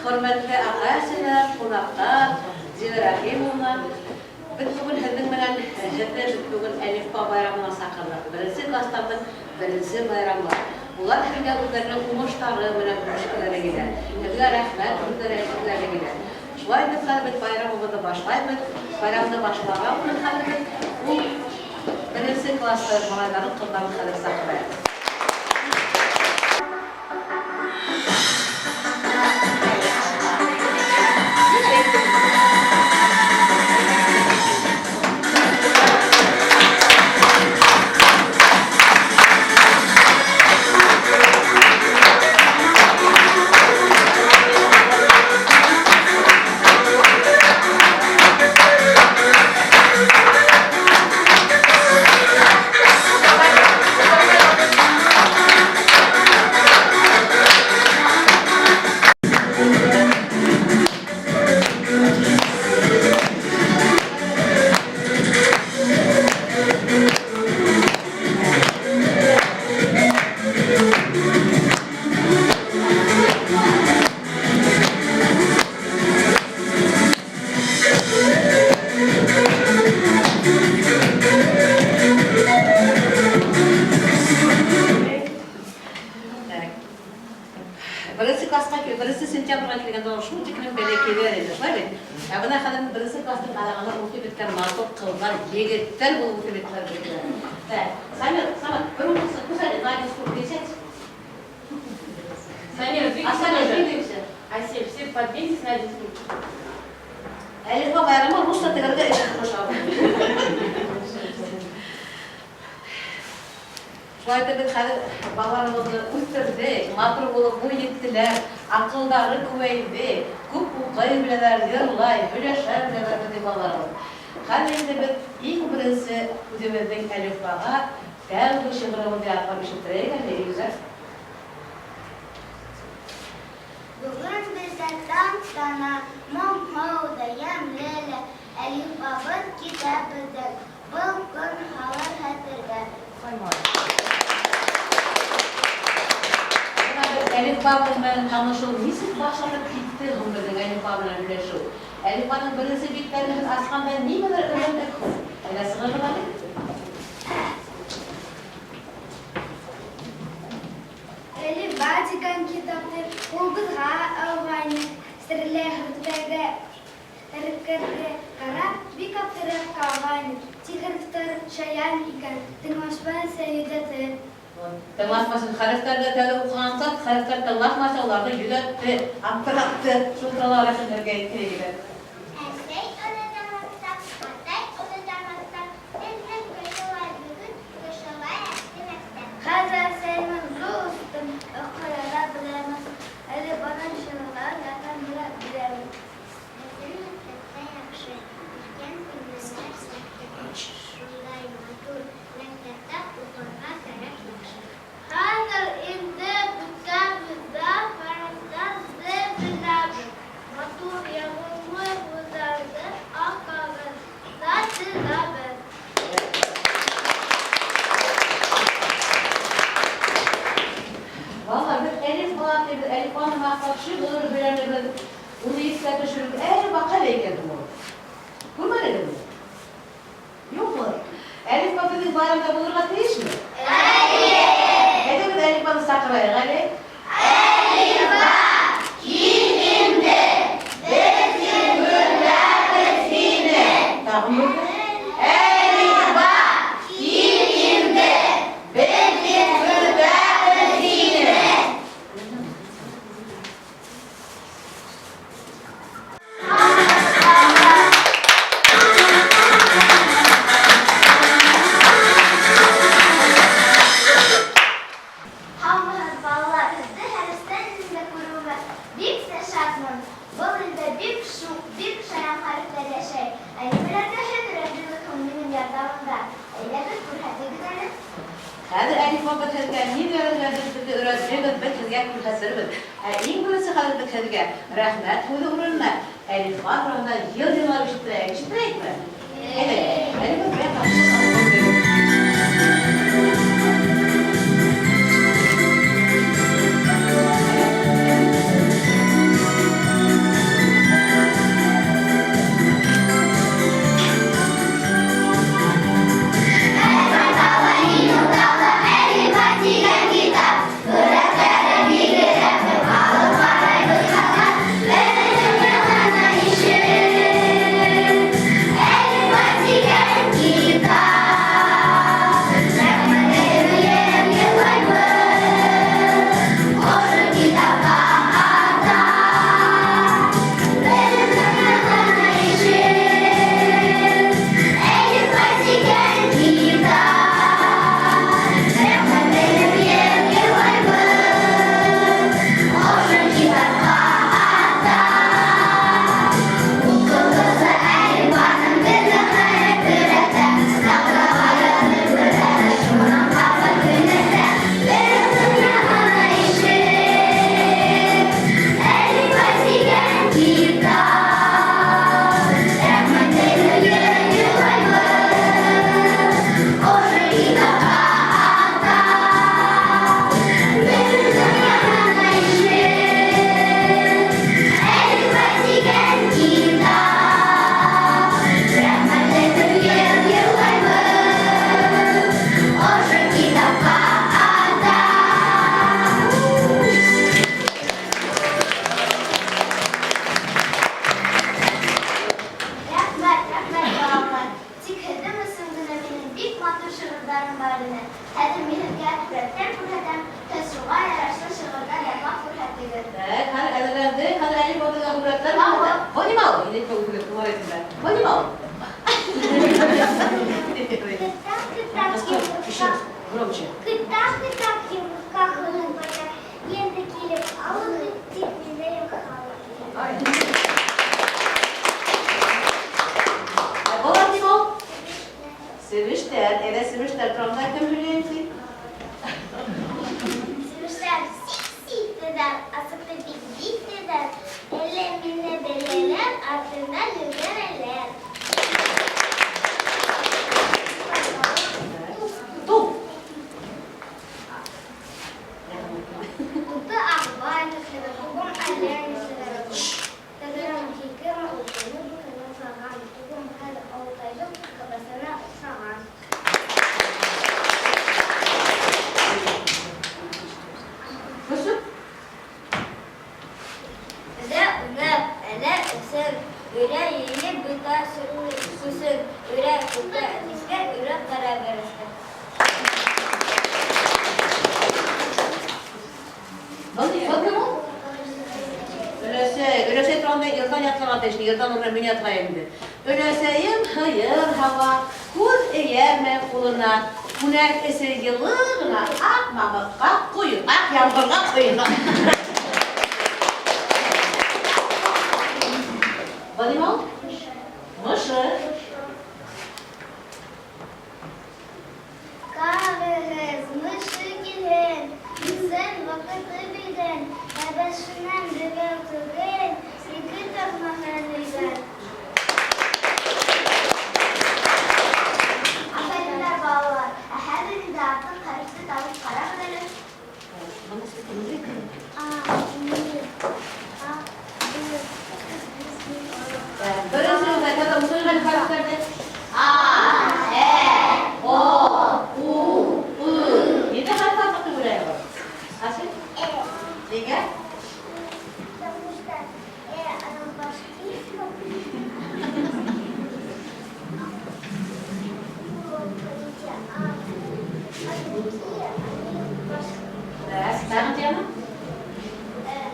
Хөрмәтле ата-әсәләр, кунаклар, Зина Рәхимовна, без бүген һезнең белән һезне без бүген Әлифба байрамына сакырдык. Беренче классларның беренче байрамы. Улар һезгә үзләренең уңышлары белән бүлешкеләре килә. Һезгә рәхмәт сүзләре әйтүләре килә. Шулай итеп, хәзер без байрамыбызны башлайбыз. Байрамны башлаган белән хәзер без ул беренче класс малайларын, кызларын хәзер сакырайык. Беренче класска кил, беренче сентябрьгә килгәндә ул шул тиклем бәләкәйләр иде, шулай бит? Ә менә хәзер беренче классның караганда үсеп беткән матур кызлар, егетләр булып үсеп беттеләр бездә. Так, Самир, Самат, бер укысы, күрсәт, на один стул присядь. Самир, двигайся Асель, тоже. двигаемся. Асель, все подвиньтесь на один стульчик. Әлифба байрамы русча тегәргә эш кушабыз. Шулай итеп без хәзер балаларыбызны үстердек, матур булып буй җиттеләр, акылдары күбәйде, күп укый беләләр, йырлай, һөйләшә беләләр безнең балаларыбыз. Хәзер инде без иң беренче үзебезнең Әлифбага тәүге шигыребезне ятлап ишеттерәек әле, Илгизәр. Бүген бездә тантана, моңһоу да, ямьле лә, Әлифбабыз китә бездән, был көн калыр хәтердә. Менә без Әлифба белән танышу ничек башланып китте һуң безнең Әлифба белән һөйләшү? Әлифбаның беренче битләрен без ачканда нимәләр өйрәндек һуң? Әйдә чыгыгыз әле. Әлифба дигән китапны кулыбызга алгайны, серле хәрефләргә хәрефләргә карап, бик аптырап калгайны. Тик хәрефләр шаян икән, тыңлашмаса йөдәтер. Тыңлашмасын, хәрефләрне тәүге укыган зат, хәрефләр тыңлашмаса, уларны йөдәтте, аптыратты. Шул турала рәсемнәргә әйтте егетләр. Әсәй оныта мактап, атай оныта мактап, Безнең кешеләр бүген кешеләр әхле мәктәп. Хәзер Әсәймен зур үстем, укырга беләмен, Әле бана шигырьләрен яттан беләмен. Безнең мәктәптә яхшы, өлкән күргәннәр сәхнә. Шундай матур мәктәптә укырга кәрәк яхшы. Хәзер инде бөтәбез дә хәрефләрне беләбез, матур ягымлы сүзләрне ак кәгазьдә тезәбез. Балалар, без әлифба дибез, әлифбаны мактап шигырь өйрәнәбез, уны искә төшереп, әлифба кайда икән ул? Күрмәдегезме? Юкмы? Әлифба безнең байрамда булырга тиешме? Әйе! Әйдәгез әлифбаны сакырайык әле. Әлифба, кил инде, без көтәбез сине. Тагын бер. Әлифба, кил инде, без көтәбез сине. Һаумыһыз, балалар, һеҙҙе хәрефтәр илендә күреүемә бик тә шатмын. Был илдә бик шуҡ, бик шаян хәрефтәр йәшәй. Ә нимәләргә һеҙ өйрәндегеҙ һуң минең ярҙамымда? Әйҙәгеҙ, күрһәтегеҙ әле. Хәҙер Әлифба беҙ һеҙгә нимәләргә һеҙ беҙҙе өйрәттегеҙ, беҙ һеҙгә күрһәтербеҙ. Ә иң беренсе хәҙер беҙ һеҙгә рәхмәт һүҙе урынына Әлифба тураһында йыр йырлап ишеттерәйек. Ишеттерәйекме? Әйҙәгеҙ. Әлифба беҙгә тапшырыҡ. Һин әйтмә, үҙеңә тыңлар инем дә. Был нимә ул? Кытак, кытак, Еще йомортҡа. громче. Кытак, кытак, йомортҡа ҡоҙоҡ. Енді килеп алығыҙ, тип мине халыҡ. Былар нимә ул? Себештәр. Әйҙә, себештәр турында кем һөйләй инде? Себештәр сик-сик итәләр, асыҡты бик-бик итәләр. Әллә мине беләләр, артымдан йүгерәләр. Туп. Тупты Ағбай төшөрҙө, тубым әллә нишләгән. Тәгәрәм һикермә, үкенеп үкенеп саған. Тубым хәҙер Алтайҙың кәбәсенә оҡшаған. Көсөк. Әллә уйнап, әллә үсен, өйрә йыйып бөтә көсөн. Өйрә күккә төшкән, өйрә ҡара бәрәскә. Был кем ул? Өләсәй. Өләсәй турында йырҙан ятларға тейеш. Йырҙан уны мин ятлайым инде. Өләсәйем һыйыр һауа, күҙ эйәрмәй ҡулына, күнәк эсе йылы ғына аҡ мамыҡҡа ҡойон, аҡ ямғырға ҡойона. Был нимә ул? Мышыҡ. Ҡарағыҙ, мышыҡ килһен, килсен ваҡыты белгән, Әбәшенән бөгөн түгел, ике тармағын өйгән. Афәриндар, балалар. Ә хәҙер инде артыҡ хәрефте табып ҡарағыҙ әле. А, М, А, Б, Беренсе хәреф уҡыйыҡ әле хәрефтәрҙе. А, Э, О, У, Ы. Ниндәй хәреф артыҡ тип уйлайһығыҙ? Асель? Э. Нигә? Потому что Э, оно башкирском. Вот, смотрите, а другие, они башкирские. Так, тағы Диана? Э.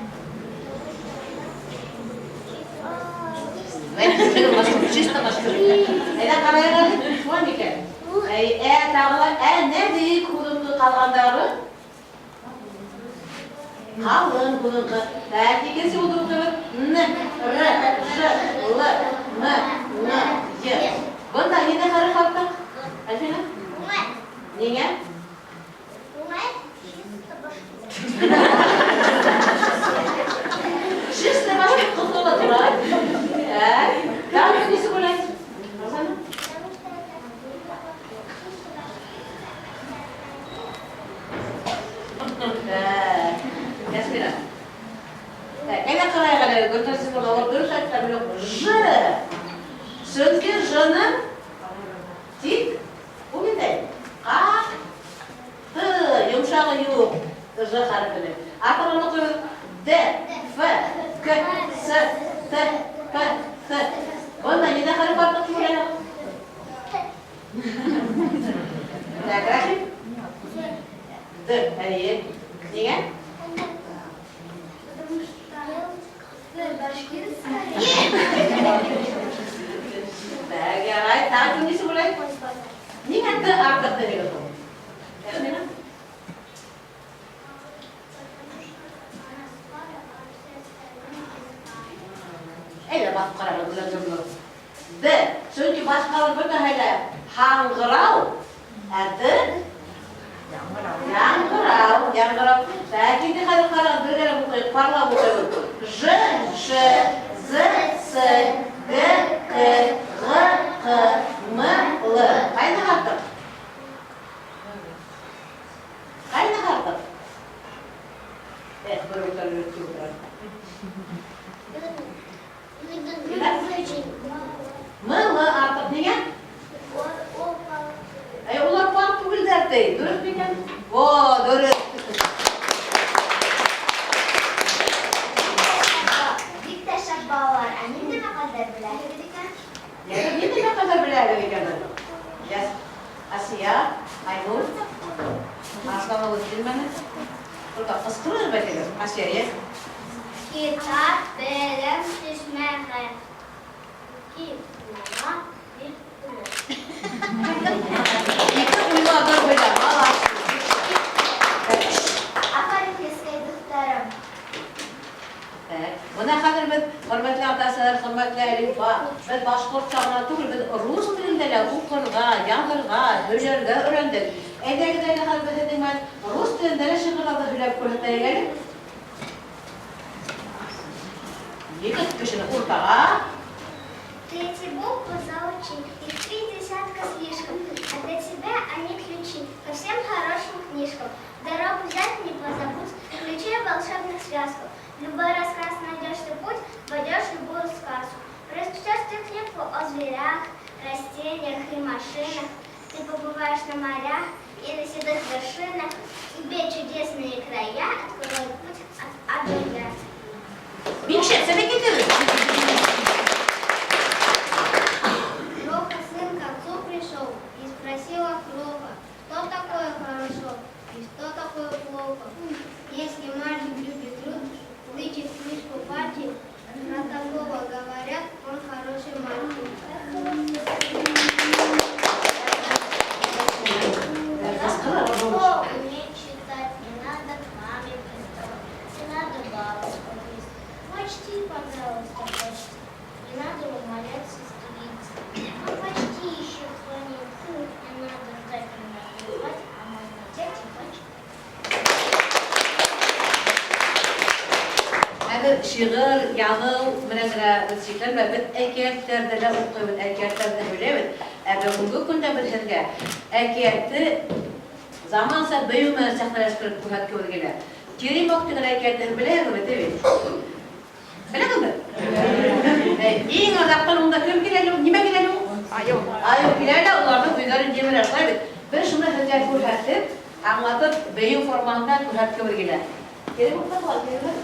Чисто башҡорт. Әйҙә ҡарайыҡ әле, шулай микән? Әй, ә, тағы ла, ә, нәҙек һуҙынҡы ҡалғандары? Ҡалын һуҙынҡы. Так, икенсе һуҙынҡы. Н, Р, Ж, Л, М, Н, Й. Бында ниндәй хәреф артыҡ? Әлфинә? М. Ниңә? М чисто башкирский. Чисто башҡорт ҡыҙы тора. Так, тағы нисек уйлайһың? Розана? Потому что это чисто Так, Ясмина. Так, әйҙә ҡарайыҡ әле, Гөлназ улар дөрөҫ әйткән, юҡ. Ж. Сөнки Ж-ның тик ул ниндәй? Ҡаты, йомшағы юҡ. Ж хәрефенең. Артынан уҡыйбыҙ. Д, Ф, К, С, Т, П, Х. Бында ниндәй хәреф артыҡ тип уйлайһығыҙ? Так, Рәхим? Д, әйе. Ниңә? Потому что башкирская. Так, ярай. Тағы кем нисек уйлай? Ниңә Т артыҡ тиһегеҙ ул? Ясмина? Әйҙә баҫып ҡарағыҙ, Гөлназ. Д, сөнки башҡалар бөтәһе лә һаңғырау, ә Д яңғырау, яңғырау. Так, инде хәҙер ҡарағыҙ, бергәләп уҡыйыҡ, парлап уҡыйбыҙ. Ж, Ш, З, С, Г, К, Ғ, Ҡ, М, Л. Ҡайҙа артыҡ? Ҡайҙа артыҡ? Эх, бер үтәлер ултыра. М, Л артыҡ ниңә? Әй, улар пар түгелдәр ти. Дөрөҫ микән? О, дөрөҫ. Бик тә шәп, балалар. Ә ниндәй мәҡәлдәр беләһегеҙ икән? Ниндәй мәҡәлдәр беләһегеҙ икән? Яс. Асия, Айнур. Арысланығыҙ килмәне. Только ҡысҡырығыҙ бәлки. Асия, йә? Китап белем төшмәгән. Ике уйла, бер өлөш. Ике уйла, бер һөйлә. Молодцы. Афарин, һеҙгә, дуҫтарым. Так. Бына хәҙер беҙ, хөрмәтле ата-әсәләр, хөрмәтле Әлифба, беҙ башҡортса ғына түгел, беҙ рус телендә лә уҡырға, яҙырға, һөйләргә өйрәндек. Әйҙәгеҙ әле хәҙер беҙ һеҙҙең менән рус телендә лә шиғырҙарҙы һөйләп күрһәтәйек әле. Егет кешене уртаға. Третью букву заучи, их 30 слишком, а для тебя они ключи ко всем хорошим книжкам. Дорогу взять не позабудь, ключей волшебных связку. В любой рассказ найдешь ты путь, войдешь в любую сказку. Прочтешь ты книгу о зверях, растениях и машинах, ты побываешь на морях и на седых вершинах, тебе чудесные края откроют путь от А до Я. Бик шәп, сәләм китегеҙ. Кроха сын к отцу пришел и спросила Кроха, что такое хорошо и что такое плохо. Если мальчик любит труд, тычет книжку пальчик, про такого говорят, он хороший мальчик. Ҡысҡырыр. Кто умеет читать, не надо к маме приставать, не надо бабушку грызть. Почти, пожалуйста, почти. Не надо умолять сестриц. Ну, почти еще звонит. Не надо ждать меня позвать, а можно взять и почитать. Ә беҙ шиғыр, яҙыу менән генә беҙ сикләнмәй, беҙ әкиәттәрҙе лә уҡыйбыҙ, әкиәттәрҙе һөйләйбеҙ. Ә бөгөнгө көндә беҙ һеҙгә әкиәтте заманса бейеү менән сәхнәләштереп күрһәткебеҙ килә. Теремок тигән әкиәтте беләһегеҙме, ти бит? Беләһегеҙме? Иң аҙаҡтан унда кем килә әле ул? Нимә килә әле ул? Айыу. Айыу килә лә уларҙың өйҙәрен емерә, шулай бит? Беҙ шуны һеҙгә күрһәтеп, аңлатып, бейеү формаһында күрһәткебеҙ килә. Теремокта була, теремок.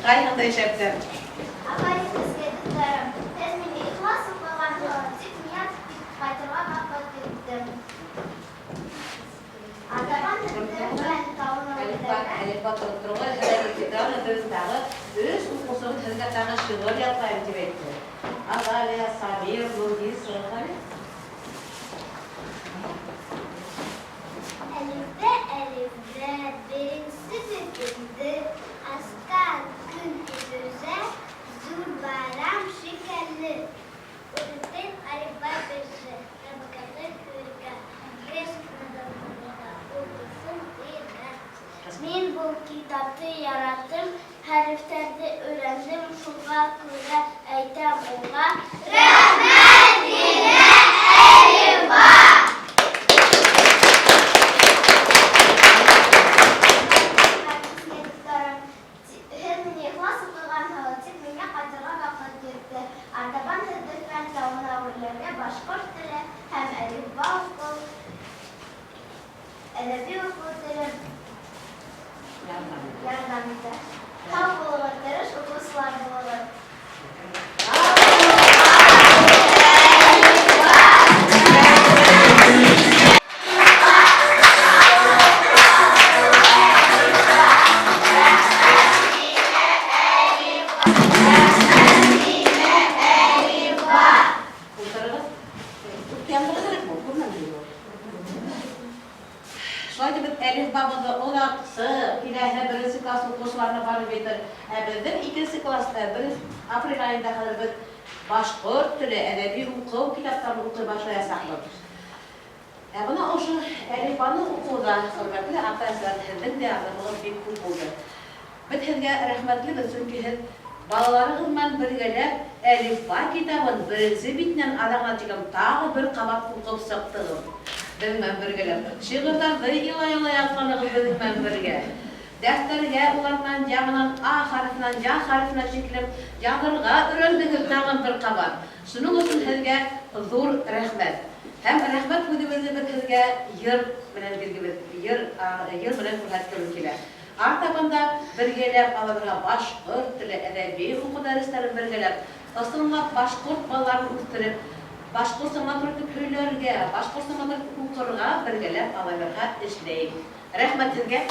Ҡайһындай шәптәр. Афарин һеҙгә, дуҫтарым. Һеҙ мине ихлас уҡығанһығыҙ, тик миңә ҡайтырға ваҡыт етте. Артабан һеҙҙе Фән тавына Әлифба, үрләргә. әлифба торып торуға Зилә Петровна беҙ тағы өс уҡыусыбыҙ һеҙгә тағы шиғыр ятлайым тип әйтте. Азалия, Самир, Нургиз, Азалия. Әлифбә, әлифбә, беренсе битеңде асҡан көн өйөбөҙҙә ҙур байрам шикелле. Үҙебеҙ әлифба бирҙе, рәббегеҙ һүргә, кескенәдән уҡысын тиргә. Мин был китапты яраттым, хәрефтәрҙе өйрәндем, шуға күрә әйтәм уға рәхмәт һиңә, әлифба! Һеҙ мине ихлас уҡығанһығыҙ, тик миңә ҡайтырға ваҡыт етте. Артабан һеҙҙе фән тауына үрләргә башҡорт теле һәм әлифба уҡыу, әҙәби уҡыу теле ярҙам итә. Һау булығыҙ, тырыш уҡыусылар булығыҙ. Ултырығыҙ. Утты яндырырға кәрәкме? Күрмәнем мин. Шулай итеп, беҙ әлифбабыҙҙы оҙатып, киләһе беренсе класс уҡыусыларына барып етер. Ә беҙҙең икенсе класста беренсе апрель айында хәҙер беҙ башҡорт теле, әҙәби уҡыу китаптарын уҡый башлаясаҡбыҙ. Ә бына ошо әлифбаны уҡыуҙа, хөрмәтле ата-әсәләр, һеҙҙең дә ярҙамығыҙ бик күп булды. Беҙ һеҙгә рәхмәтлебеҙ, сөнки һеҙ балаларығыҙ менән бергәләп әлифба китабын беренсе битенән аҙағына тиклем тағы бер ҡабат уҡып сыҡтығыҙ. Беҙҙең менән бергәләп шиғырҙарҙы илай-илай ятланығыҙ беҙҙең менән бергә. Дәфтәргә улар менән яңынан А хәрефенән Я хәрефенә тиклем яҙырға өйрәндегеҙ тағын бер ҡабат. Шуның өсөн һеҙгә ҙур рәхмәт. Һәм рәхмәт һүҙебеҙҙе беҙ һеҙгә йыр менән биргебеҙ, йыр, йыр менән күрһәткебеҙ килә. Артабан да бергәләп алырға башҡорт теле, әҙәби уҡыу дәрестәрен бергәләп, ысынлап башҡорт балаларын үҫтереп, башҡортса матур итеп һөйләргә, башҡортса матур итеп уҡырға бергәләп алырға эшләйек. Рәхмәт һеҙгә.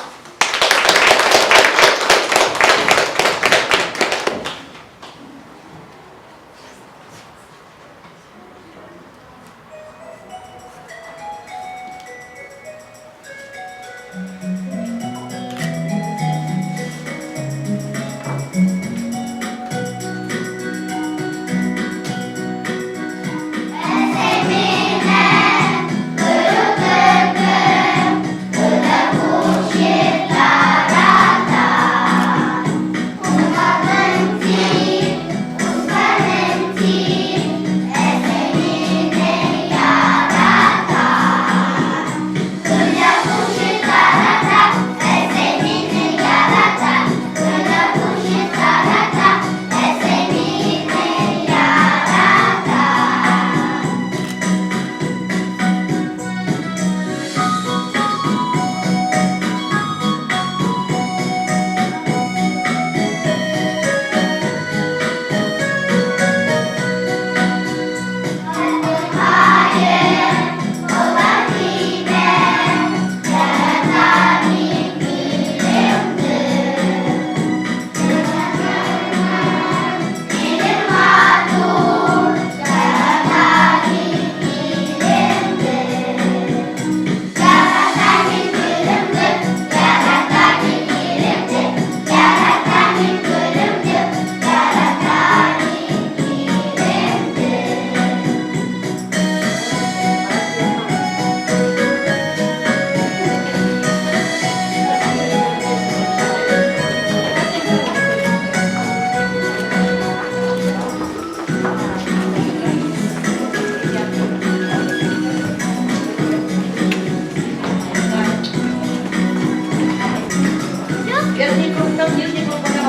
Верхний круг там, нижний круг пока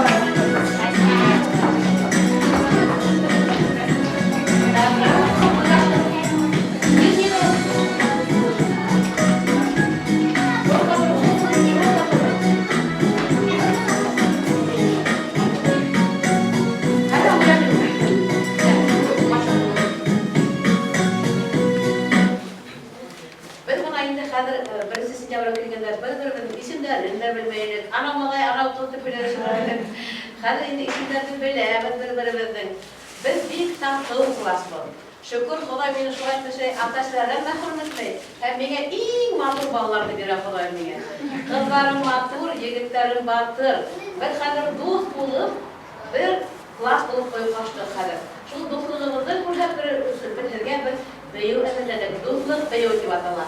Нижний круг. Беҙ бына инде хәҙер беренсе сентябргә килгәндә бер-беребеҙҙең итеп һөйләшәбеҙ. Хәҙер инде исемдәрҙе беләбеҙ бер-беребеҙҙең. Беҙ бик татыу класс был. Шөкөр, Хоҙай мине шулай кеше ата-әсәләрҙән мәхрүм итмәй. Һәм миңә иң матур балаларҙы бирә Хоҙай миңә. Ҡыҙҙарым матур, егеттәрем батыр. Беҙ хәҙер дуҫ булып, бер класс булып оеҡлаштыҡ хәҙер. Шул дуҫлығыбыҙҙы күрһәтер өсөн беҙ һеҙгә бер бейеү әҙерләнек. Дуҫлыҡ бейеүе тип атала.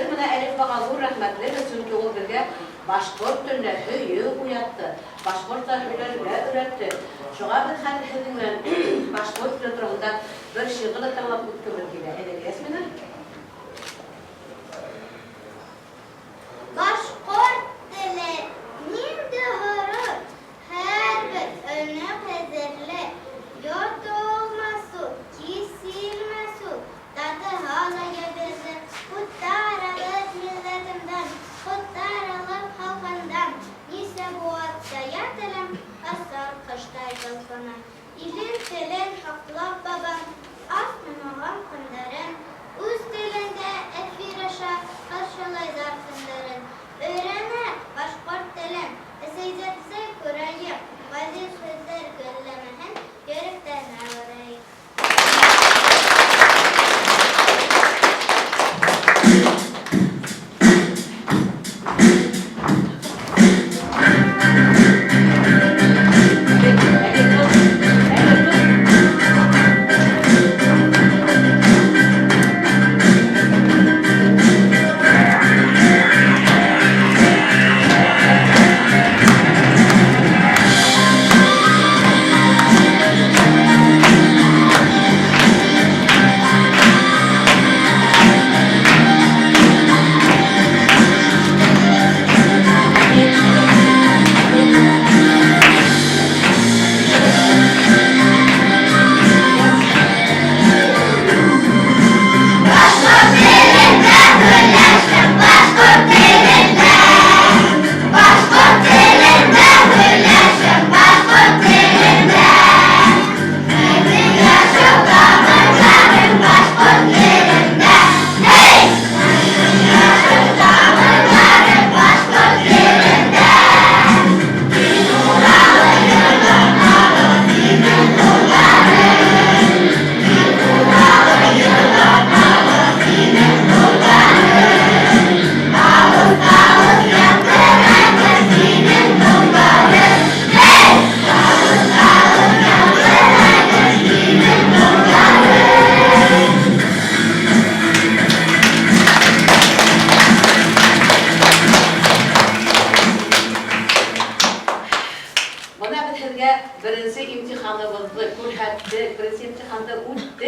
Беҙ бына Әлифбаға ҙур рәхмәтлебеҙ, сөнки ул беҙгә башҡорт теленә һөйөү уятты, башҡортса һөйләргә өйрәтте. Шуға беҙ хәҙер һеҙҙең менән башҡорт теле тураһында бер шиғыр ҙа тыңлап үткебеҙ килә. Әйҙәгеҙ, Ясмина. Башҡорт теле ниндәй ғорур, һәр бер өнө ҡәҙерле. Йотолмаҫ ул, киҫелмәҫ ул, татыһа ла йәберҙе. Ҡоттар алып милләтемдән, ҡоттар алып халҡымдан. Нисә быуат сая телем, ысын ҡоштай талпына. Илен, телен һаҡлап бабам, ас тынмаған көндәрен, үҙ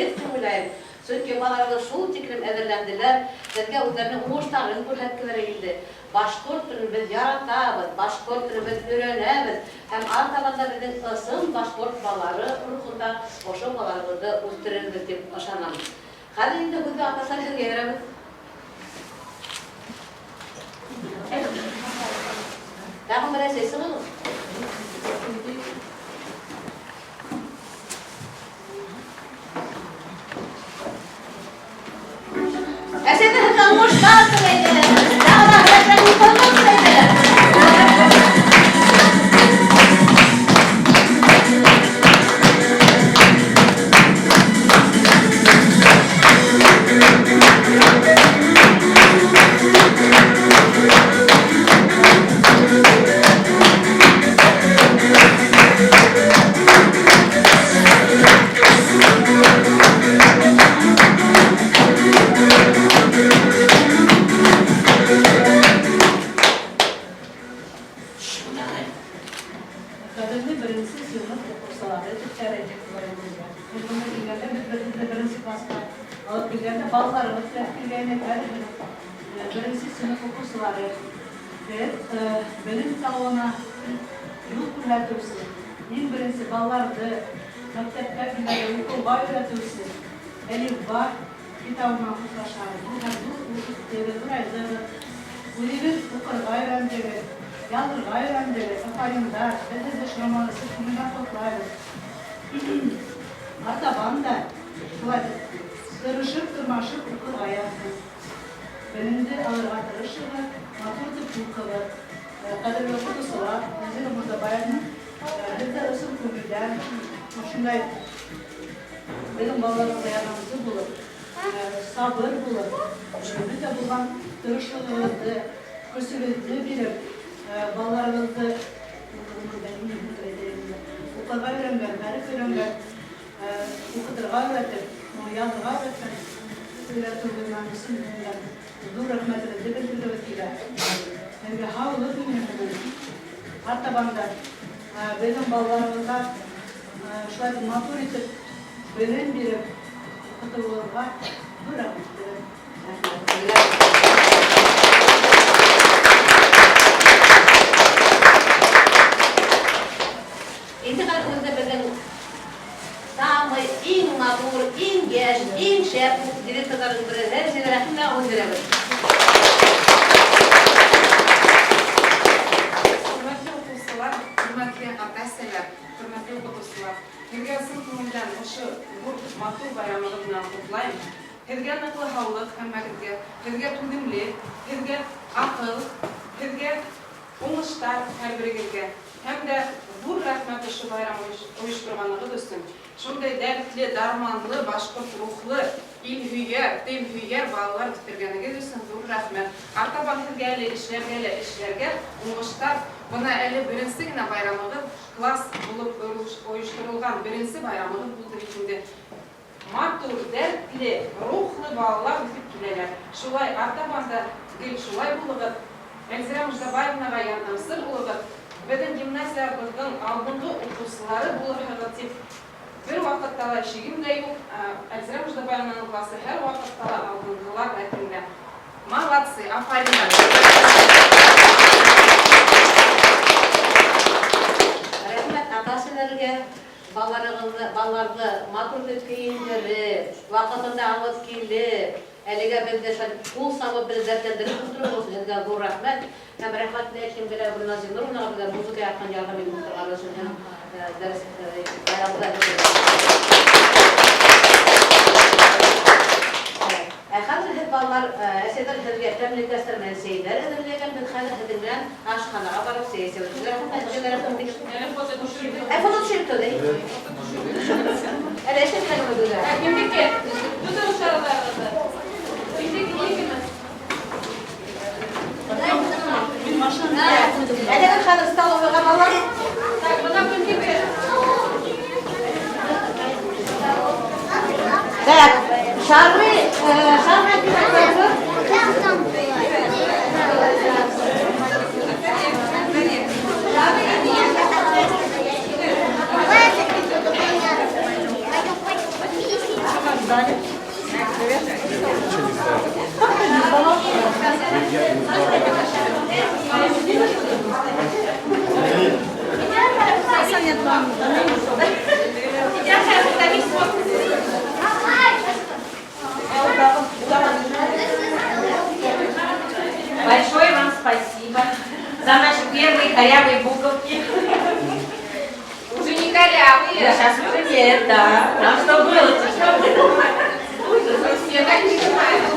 беҙ тип уйлайым. Сөнки балаларыбыҙ шул тиклем әҙерләнделәр, беҙгә үҙҙәренең уңыштарын күрһәткеләре килде. Башҡорт телен беҙ яратабыҙ, башҡорт телен беҙ өйрәнәбеҙ һәм артабан да беҙҙең ысын башҡорт балалары рухында ошо балаларыбыҙҙы үҫтерербеҙ тип ышанам. Хәҙер инде һүҙҙе атаҫар һеҙгә бирәбеҙ. Тағын бер әсәй сығығыҙ. Әсәйҙе һеҙгә уңыштар теләйбеҙ. Тағы ла рәхмәт теләйбеҙ. Кадерле беренсе сыйныф укучылары, төпләре Без моны килгәндә, без беренче беренче класска алып килгәндә балаларыбыз белән килгәйнек, хәзер без беренче сыйныф укучылары. Беҙ белем тауына юл күрһәтеүсе, иң беренсе балаларҙы мәктәпкә килгәндә уҡыуға өйрәтеүсе Әлифба китабы менән хушлашабыҙ. Беҙ ҙур үҫтегеҙ, ҙурайҙығыҙ, үҙегеҙ уҡырға өйрәндегеҙ, яҙырға өйрәндегеҙ, афариндар, беҙ һеҙҙе шуның күңелдән ҡотлайбыҙ. Артабан да шулай тырышып, тырмашып уҡырға яҙһын. Белемде алырға тырышығыҙ, матур итеп уҡығыҙ. Ҡәҙерле уҡытыусылар, Нәзирә Мурҙабаевна, һеҙҙе ысын күңелдән ошондай беҙҙең балаларыбыҙға ярҙамсы булып, сабыр булып, бөтә булған тырышлығығыҙҙы, көсөгөҙҙө биреп, балаларыбыҙҙы уҡырға өйрәнгән, хәреф өйрәнгән, уҡытырға өйрәтеп, яҙырға өйрәткән өйрәтеүегеҙ өсөн ҙур рәхмәтебеҙҙе белдергебеҙ килә. Һеҙгә һаулыҡ беҙҙең. Артабан да беҙҙең балаларыбыҙға шулай матур итеп белем биреп уҡытыуығыҙға ҙур рәхмәт. Инде хәҙер үҙе беҙҙең самый иң матур, иң йәш, иң шәп директорҙарҙың береһе Зилә Рәхимовнаға һүҙ бирәбеҙ. Хөрмәтле уҡыусылар, хөрмәтле ата-әсәләр, хөрмәтле уҡытыусылар, һеҙгә ысын күңелдән ошо ҙур матур байрамығыҙ менән ҡотлайым. Һеҙгә ныҡлы һаулыҡ һәммәгеҙгә, һеҙгә түҙемлек, һеҙгә аҡыл, һеҙгә уңыштар һәр берегеҙгә. Һәм дә ҙур рәхмәт ошо байрам ойошторғанығыҙ өсөн. Шундай дәртле, дарманлы, башҡорт рухлы, ил һөйәр, тел һөйәр балалар үҫтергәнегеҙ өсөн ҙур рәхмәт. Артабан һеҙгә әле эшләргә лә эшләргә уңыштар. Бына әле беренсе генә байрамығыҙ, класс булып ойошторолған беренсе байрамығыҙ булды бит инде. Матур, дәртле, рухлы балалар үҫеп киләләр. Шулай артабан да гел шулай булығыҙ. Әлзирә Муждабаевнаға ярҙамсы булығыҙ. Беҙҙең гимназиябыҙҙың алдынғы уҡыусылары булырһығыҙ тип бер ваҡытта ла шигем дә юҡ. Әлзирә Муждабаевнаның классы һәр ваҡытта ла алдынғылар рәтендә. Молодцы, афариндар! Рәхмәт ата-әсәләргә, балаларығыҙҙы, балаларҙы матур итеп кейендереп, ваҡытында алып килеп, әлегә беҙҙе шулай ҡул сабып, беҙҙе дәртләндереп ултырыуығыҙ өсөн һеҙгә ҙур рәхмәт. Һәм рәхмәтне әйткем килә Гөлназ Зиннуровнаға беҙгә музыка яҡтан ярҙам итеп ултырғаны өсөн һәм дәрес байрамда. Ә хәҙер һеҙ балалар, әсәйҙәр һеҙгә тәмле кәстәр менән сәйҙәр әҙерләгән. Беҙ хәҙер һеҙҙең менән ашханаға барып сәй эсәбеҙ. Рәхмәт, рәхмәт. Әле фото төшөрөп. Ә фото төшөрөп тә. Әле эшләп килә. Ә кемдеке? Тотоғоҙ шарҙарығыҙҙы. Кемдеке икеме? Мин машина Әле бер хәҙер столовыйға балалар. Так, бына кемдеке? Так, шары, шары кем? зале. Большое вам спасибо за наши первые корявые буковки. Уже не корявые. Да, сейчас уже нет, да. Нам что было-то, что было? Ужас. Все так не знают.